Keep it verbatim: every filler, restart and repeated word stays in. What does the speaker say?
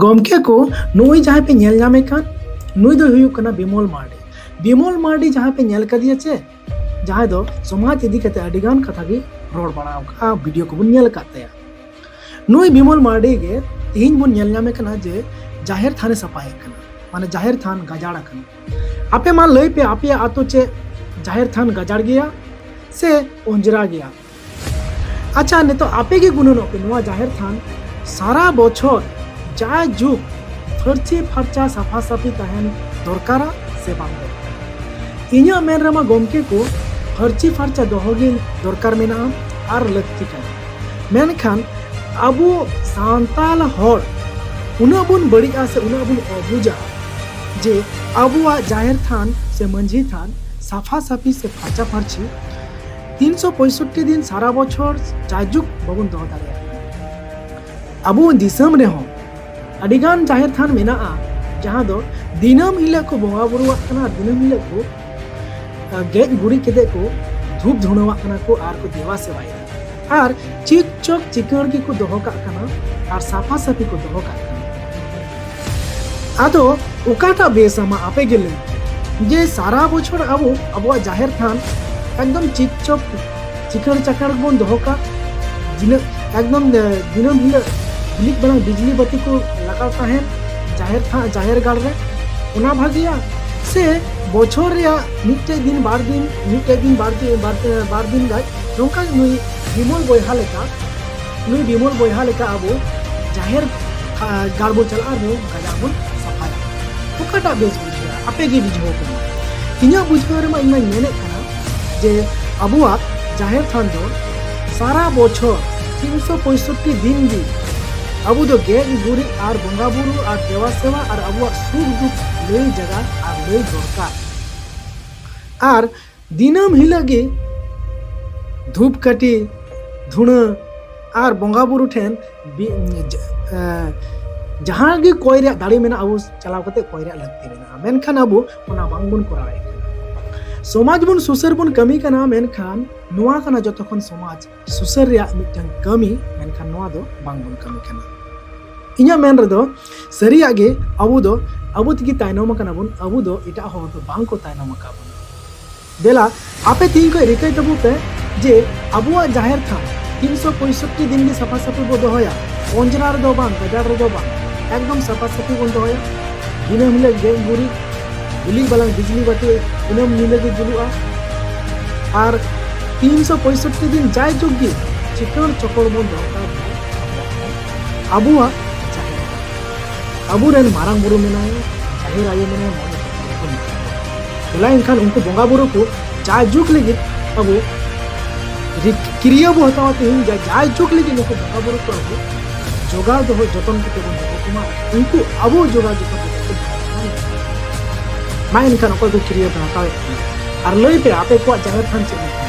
ᱜᱚᱢᱠᱮ ᱠᱚ, ᱱᱩᱭ ᱡᱟᱦᱟᱸᱭ ᱯᱮ ᱧᱮᱞ ᱧᱟᱢᱮ ᱠᱟᱱ, ᱱᱩᱭ ᱫᱚᱭ ᱦᱩᱭᱩᱜ ᱠᱟᱱᱟ ᱵᱤᱢᱚᱞ ᱢᱟᱨᱰᱤ᱾ ᱵᱤᱢᱚᱞ ᱢᱟᱨᱰᱤ ᱡᱟᱦᱟᱸᱭ ᱯᱮ ᱧᱮᱞ ᱠᱟᱫᱮᱭᱟ ᱪᱮ, ᱡᱟᱦᱟᱸᱭ ᱫᱚ ᱥᱚᱢᱟᱡᱽ ᱤᱫᱤ ᱠᱟᱛᱮ ᱟᱹᱰᱤ ᱜᱟᱱ ᱠᱟᱛᱷᱟ ᱜᱮ ᱨᱚᱲ ᱵᱟᱲᱟ ᱟᱠᱟᱫᱼᱟ, ᱵᱷᱤᱰᱤᱭᱳ ᱠᱚᱵᱚᱱ ᱧᱮᱞ ᱟᱠᱟᱫ ᱛᱟᱭᱟ᱾ ᱱᱩᱭ ᱵᱤᱢᱚᱞ ᱢᱟᱨᱰᱤ ᱜᱮ ᱛᱮᱦᱮᱧ ᱵᱚᱱ ᱧᱮᱞ ᱧᱟᱢᱮ ᱠᱟᱱᱟ ᱡᱮ ᱡᱟᱦᱮᱨ ᱛᱷᱟᱱᱮ ᱥᱟᱯᱷᱟᱭᱮᱫ ᱠᱟᱱᱟ, ᱢᱟᱱᱮ ᱡᱟᱦᱮᱨ ᱛᱷᱟᱱ ᱜᱟᱡᱟᱲ ᱟᱠᱟᱱᱟ᱾ ᱟᱯᱮ ᱢᱟ ᱞᱟᱹᱭ ᱯᱮ, ᱟᱯᱮᱭᱟᱜ ᱟᱛᱳ ᱪᱮᱫ ᱡᱟᱦᱮᱨ ᱛᱷᱟᱱ ᱜᱟᱡᱟᱲ ᱜᱮᱭᱟ ᱥᱮ ᱚᱸᱡᱽᱨᱟ ᱜᱮᱭᱟ? ᱟᱪᱪᱷᱟ, ᱱᱤᱛᱚᱜ ᱟᱯᱮ ᱜᱮ ᱜᱩᱱᱟᱹᱱᱚᱜ ᱯᱮ, ᱱᱚᱣᱟ ᱡᱟᱦᱮᱨ ᱛᱷᱟᱱ ᱥᱟᱨᱟ ᱵᱚᱪᱷᱚᱨ ᱡᱟᱭᱡᱩᱜᱽ ᱯᱷᱟᱹᱨᱪᱤ ᱯᱷᱟᱨᱪᱟ ᱥᱟᱯᱷᱟ ᱥᱟᱯᱷᱤ ᱛᱟᱦᱮᱱ ᱫᱚᱨᱠᱟᱨᱟ ᱥᱮ ᱵᱟᱝ ᱫᱚᱨᱠᱟᱨᱟ? ᱤᱧᱟᱹᱜ ᱢᱮᱱ ᱨᱮᱢᱟ ᱜᱚᱢᱠᱮ ᱠᱚ, ᱯᱷᱟᱹᱨᱪᱤ ᱯᱷᱟᱨᱪᱟ ᱫᱚᱦᱚ ᱜᱮ ᱫᱚᱨᱠᱟᱨ ᱢᱮᱱᱟᱜᱼᱟ ᱟᱨ ᱞᱟᱹᱠᱛᱤ ᱠᱟᱱᱟ᱾ ᱢᱮᱱᱠᱷᱟᱱ ᱟᱵᱚ ᱥᱟᱱᱛᱟᱲ ᱦᱚᱲ ᱩᱱᱟᱹᱜ ᱵᱚᱱ ᱵᱟᱹᱲᱤᱡᱼᱟ ᱥᱮ ᱩᱱᱟᱹᱜ ᱵᱚᱱ ᱚᱵᱩᱡᱟ ᱡᱮ ᱟᱵᱚᱣᱟᱜ ᱡᱟᱦᱮᱨ ᱛᱷᱟᱱ ᱥᱮ ᱢᱟᱹᱡᱷᱤ ᱛᱷᱟᱱ ᱥᱟᱯᱷᱟ ᱥᱟᱯᱷᱤ ᱥᱮ ᱯᱷᱟᱨᱪᱟ ᱯᱷᱟᱨᱪᱤ ᱛᱤᱱᱥᱚ ᱯᱚᱸᱭᱥᱚᱴᱴᱤ ᱫᱤᱱ ᱥᱟᱨᱟ ᱵᱚᱪᱷᱚᱨ ᱡᱟᱭᱡᱩᱜᱽ ᱵᱟᱵᱚᱱ ᱫᱚᱦᱚ ᱫᱟᱲᱮᱭᱟᱜ ᱠᱟᱱᱟ᱾ ᱟᱵᱚ ᱫᱤᱥᱚᱢ ᱨᱮᱦᱚᱸ ᱟᱹᱰᱤᱜᱟᱱ ᱡᱟᱦᱮᱨ ᱛᱷᱟᱱ ᱢᱮᱱᱟᱜᱼᱟ, ᱡᱟᱦᱟᱸ ᱫᱚ ᱫᱤᱱᱟᱹᱢ ᱦᱤᱞᱳᱜ ᱠᱚ ᱵᱚᱸᱜᱟ ᱵᱩᱨᱩᱣᱟᱜ ᱠᱟᱱᱟ ᱟᱨ ᱫᱤᱱᱟᱹᱢ ᱦᱤᱞᱳᱜ ᱠᱚ, ᱟᱸ, ᱜᱮᱡ ᱜᱩᱨᱤᱡ ᱠᱟᱛᱮ ᱠᱚ ᱫᱷᱩᱯ ᱫᱷᱩᱬᱟᱹᱣᱟᱜ ᱠᱟᱱᱟ ᱠᱚ ᱟᱨ ᱠᱚ ᱫᱮᱵᱟ ᱥᱮᱵᱟᱭᱮᱫᱟ᱾ ᱟᱨ ᱪᱤᱠ ᱪᱚᱠ ᱪᱤᱠᱟᱹᱲ ᱜᱮᱠᱚ ᱫᱚᱦᱚ ᱠᱟᱜ ᱠᱟᱱᱟ ᱟᱨ ᱥᱟᱯᱷᱟ ᱥᱟᱹᱯᱷᱤ ᱠᱚ ᱫᱚᱦᱚ ᱠᱟᱜ ᱠᱟᱱᱟ᱾ ᱟᱫᱚ ᱚᱠᱟᱴᱟᱜ ᱵᱮᱥ ᱟᱢᱟ ᱟᱯᱮ ᱜᱮ ᱞᱟᱹᱭ ᱯᱮ, ᱡᱮ ᱥᱟᱨᱟ ᱵᱚᱪᱷᱚᱨ ᱟᱵᱚ ᱟᱵᱚᱣᱟᱜ ᱡᱟᱦᱮᱨ ᱛᱷᱟᱱ ᱮᱠᱫᱚᱢ ᱪᱤᱠ ᱪᱚᱠ ᱪᱤᱠᱟᱹᱲ ᱪᱟᱠᱟᱲ ᱵᱚᱱ ᱫᱚᱦᱚ ᱠᱟᱜ, ᱫᱤᱱᱟᱹᱢ, ᱮᱠᱫᱚᱢ, ᱮ, ᱫᱤᱱᱟᱹᱢ ᱦᱤᱞᱳᱜ ᱵᱤᱞᱤᱡ ᱵᱟᱲᱟ ᱵᱤᱡᱽᱞᱤ ᱵᱟᱹᱛᱤ ᱠᱚ ᱞᱟᱜᱟᱣ ᱛᱟᱦᱮᱱ ᱡᱟᱦᱮᱨ ᱛᱷᱟ-, ᱡᱟᱦᱮᱨ ᱜᱟᱲ ᱨᱮ, ᱚᱱᱟ ᱵᱷᱟᱜᱮᱭᱟ? ᱥᱮ ᱵᱚᱪᱷᱚᱨ ᱨᱮᱭᱟᱜ ᱢᱤᱫᱴᱮᱡ ᱫᱤᱱ, ᱵᱟᱨ ᱫᱤᱱ, ᱢᱤᱫᱴᱮᱡ ᱫᱤᱱ, ᱵᱟᱨ ᱫᱤᱱ, ᱵᱟᱨ, ᱵᱟᱨ ᱫᱤᱱ ᱜᱟᱡ ᱱᱚᱝᱠᱟ ᱱᱩᱭ ᱵᱤᱢᱚᱞ ᱵᱚᱭᱦᱟ ᱞᱮᱠᱟ, ᱱᱩᱭ ᱵᱤᱢᱚᱞ ᱵᱚᱭᱦᱟ ᱞᱮᱠᱟ ᱟᱵᱚ ᱡᱟᱦᱮᱨ, ᱟ, ᱜᱟᱲ ᱵᱚᱱ ᱪᱟᱞᱟᱜᱼᱟ ᱟᱨ ᱵᱚᱱ ᱜᱟᱡᱟᱲ ᱵᱚᱱ ᱥᱟᱯᱷᱟᱭᱟ? ᱚᱠᱟᱴᱟᱜ ᱵᱮᱥ ᱵᱩᱡᱷᱟᱹᱜᱼᱟ? ᱟᱯᱮ ᱜᱮ ᱵᱩᱡᱷᱟᱹᱣ ᱯᱮ ᱢᱟ᱾ ᱤᱧᱟᱹᱜ ᱵᱩᱡᱷᱟᱹᱣ ᱨᱮᱢᱟ ᱤᱧ ᱢᱟᱧ ᱢᱮᱱᱮᱫ ᱠᱟᱱᱟ ᱡᱮ ᱟᱵᱚᱣᱟᱜ ᱡᱟᱦᱮᱨ ᱛᱷᱟᱱ ᱫᱚ ᱥᱟᱨᱟ ᱵᱚᱪᱷᱚᱨ ᱛᱤᱱᱥᱚ ᱯᱚᱸᱭᱥᱚᱴᱴᱤ ᱫᱤᱱ ᱜᱮ ᱟᱵᱚ ᱫᱚ ᱜᱮᱡ ᱜᱩᱨᱤᱡ ᱟᱨ ᱵᱚᱸᱜᱟ ᱵᱩᱨᱩ ᱟᱨ ᱫᱮᱵᱟ ᱥᱮᱵᱟ ᱟᱨ ᱟᱵᱚᱣᱟᱜ ᱥᱩᱠ ᱫᱩᱠ ᱞᱟᱹᱭ ᱡᱟᱭᱜᱟ ᱟᱨ ᱞᱟᱹᱭ ᱫᱚᱨᱠᱟᱨ᱾ ᱟᱨ ᱫᱤᱱᱟᱹᱢ ᱦᱤᱞᱳᱜ ᱜᱮ ᱫᱷᱩᱯ ᱠᱟᱹᱴᱷᱤ, ᱫᱷᱩᱬᱟᱹ ᱟᱨ ᱵᱚᱸᱜᱟ ᱵᱩᱨᱩ ᱴᱷᱮᱱ ᱵᱤ-, ᱡ-, ᱮ, ᱡᱟᱦᱟᱸ ᱜᱮ ᱠᱚᱭ ᱨᱮᱭᱟᱜ ᱫᱟᱲᱮ ᱢᱮᱱᱟᱜᱼᱟ, ᱟᱵᱚ ᱪᱟᱞᱟᱣ ᱠᱟᱛᱮ ᱠᱚᱭ ᱨᱮᱭᱟᱜ ᱞᱟᱹᱠᱛᱤ ᱢᱮᱱᱟᱜᱼᱟ, ᱢᱮᱱᱠᱷᱟᱱ ᱟᱵᱚ ᱚᱱᱟ ᱵᱟᱝᱵᱚᱱ ᱠᱚᱨᱟᱣᱮᱫ ᱠᱟᱱᱟ᱾ ᱥᱚᱢᱟᱡᱽ ᱵᱚᱱ ᱥᱩᱥᱟᱹᱨ ᱵᱚᱱ ᱠᱟᱹᱢᱤ ᱠᱟᱱᱟ, ᱢᱮᱱᱠᱷᱟᱱ ᱱᱚᱣᱟ ᱠᱟᱱᱟ ᱡᱚᱛᱚ ᱠᱷᱚᱱ ᱥᱚᱢᱟᱡᱽ ᱥᱩᱥᱟᱹᱨ ᱨᱮᱭᱟᱜ ᱢᱤᱫᱴᱟᱝ ᱠᱟᱹᱢᱤ, ᱢᱮᱱᱠᱷᱟᱱ ᱱᱚᱣᱟ ᱫᱚ ᱵᱟᱝᱵᱚᱱ ᱠᱟᱹᱢᱤ ᱠᱟᱱᱟ᱾ ᱤᱧᱟᱹᱜ ᱢᱮᱱ ᱨᱮᱫᱚ ᱥᱟᱹᱨᱤᱭᱟᱜ ᱜᱮ ᱟᱵᱚ ᱫᱚ ᱟᱵᱚ ᱛᱮᱜᱮ ᱛᱟᱭᱱᱚᱢ ᱟᱠᱟᱱᱟ ᱵᱚᱱ, ᱟᱵᱚ ᱫᱚ ᱮᱴᱟᱜ ᱦᱚᱲ ᱫᱚ ᱵᱟᱝ ᱠᱚ ᱛᱟᱭᱱᱚᱢ ᱟᱠᱟᱫ ᱵᱚᱱᱟ᱾ ᱫᱮᱞᱟ ᱟᱯᱮ ᱛᱮᱦᱮᱧ ᱠᱷᱚᱱ ᱨᱤᱠᱟᱹᱭ ᱛᱟᱵᱚ ᱯᱮ ᱡᱮ ᱟᱵᱚᱣᱟᱜ ᱡᱟᱦᱮᱨ ᱛᱷᱟᱱ ᱛᱤᱱᱥᱚ ᱯᱚᱸᱭᱥᱚᱴᱴᱤ ᱫᱤᱱ ᱜᱮ ᱥᱟᱯᱷᱟ ᱥᱟᱹᱯᱷᱤ ᱵᱚ ᱫᱚᱦᱚᱭᱟ, ᱚᱸᱡᱽᱨᱟ ᱨᱮᱫᱚ ᱵᱟᱝ, ᱜᱟᱡᱟᱲ ᱨᱮᱫᱚ ᱵᱟᱝ, ᱮᱠᱫᱚᱢ ᱥᱟᱯᱷᱟ ᱥᱟᱹᱯᱷᱤ ᱵᱚᱱ ᱫᱚᱦᱚᱭᱟ᱾ ᱫᱤᱱᱟᱹᱢ ᱦᱤᱞᱳᱜ ᱜᱮᱡ ᱜᱩᱨᱤᱡ, ᱜᱩᱞᱤ ᱵᱟᱞᱟᱝ ᱵᱤᱡᱽᱞᱤ ᱵᱟᱹᱛᱤ ᱫᱤᱱᱟᱹᱢ ᱧᱤᱫᱟᱹ ᱜᱮ ᱡᱩᱞᱩᱜᱼᱟ᱾ ᱟᱨ ᱛᱤᱱᱥᱚ ᱯᱚᱸᱭᱥᱚᱴᱴᱤ ᱫᱤᱱ ᱡᱟᱭᱡᱩᱜᱽ ᱜᱮ ᱪᱤᱠᱟᱹᱲ ᱪᱚᱠᱚᱲ ᱵᱚᱱ ᱫᱚᱦᱚ ᱠᱟᱜᱼᱟ ᱟᱵᱚᱣᱟᱜ ᱡᱟᱦᱮᱨ ᱛᱷᱟᱱ᱾ ᱟᱵᱚᱨᱮᱱ ᱢᱟᱨᱟᱝ ᱵᱩᱨᱩ ᱢᱮᱱᱟᱭᱟ, ᱡᱟᱦᱮᱨ ᱟᱭᱳ ᱢᱮᱱᱟᱭᱟ, ᱢᱚᱬᱮ ᱠᱚ ᱢᱮᱱᱟᱭᱟ᱾ ᱫᱮᱞᱟ ᱮᱱᱠᱷᱟᱱ ᱩᱱᱠᱩ ᱵᱚᱸᱜᱟ ᱵᱩᱨᱩ ᱠᱚ ᱡᱟᱭᱡᱩᱜᱽ ᱞᱟᱹᱜᱤᱫ ᱟᱵᱚ ᱨᱤ-, ᱠᱤᱨᱭᱟᱹ ᱵᱚ ᱦᱟᱛᱟᱣᱟ ᱛᱮᱦᱮᱧ, ᱡᱟ-, ᱡᱟᱭᱡᱩᱜᱽ ᱞᱟᱹᱜᱤᱫ ᱱᱩᱠᱩ ᱵᱚᱸᱜᱟ ᱵᱩᱨᱩ ᱠᱚ ᱟᱵᱚ ᱡᱚᱜᱟᱣ ᱫᱚᱦᱚ ᱡᱚᱛᱚᱱ ᱠᱟᱛᱮ ᱵᱚᱱ ᱫᱚᱦᱚ ᱠᱚᱢᱟ, ᱩᱱᱠᱩ ᱟᱵᱚ ᱡᱚᱜᱟᱣ ᱡᱚᱛᱚᱱ ᱠᱟᱛᱮ ᱵᱚᱱ ᱫᱚᱦᱚ ᱠᱚᱢᱟ᱾ ᱢᱟ ᱮᱱᱠᱷᱟᱱ ᱚᱠᱚᱭ ᱠᱚ ᱠᱤᱨᱭᱟᱹ ᱯᱮ ᱦᱟᱛᱟᱣᱮᱫ ᱠᱟᱱᱟ? ᱟᱨ ᱞᱟᱹᱭ ᱯᱮ ᱟᱯᱮ ᱠᱚᱣᱟᱜ ᱡᱟᱦᱮᱨ ᱛᱷᱟᱱ ᱪᱮᱫ ᱞᱮᱠᱟ?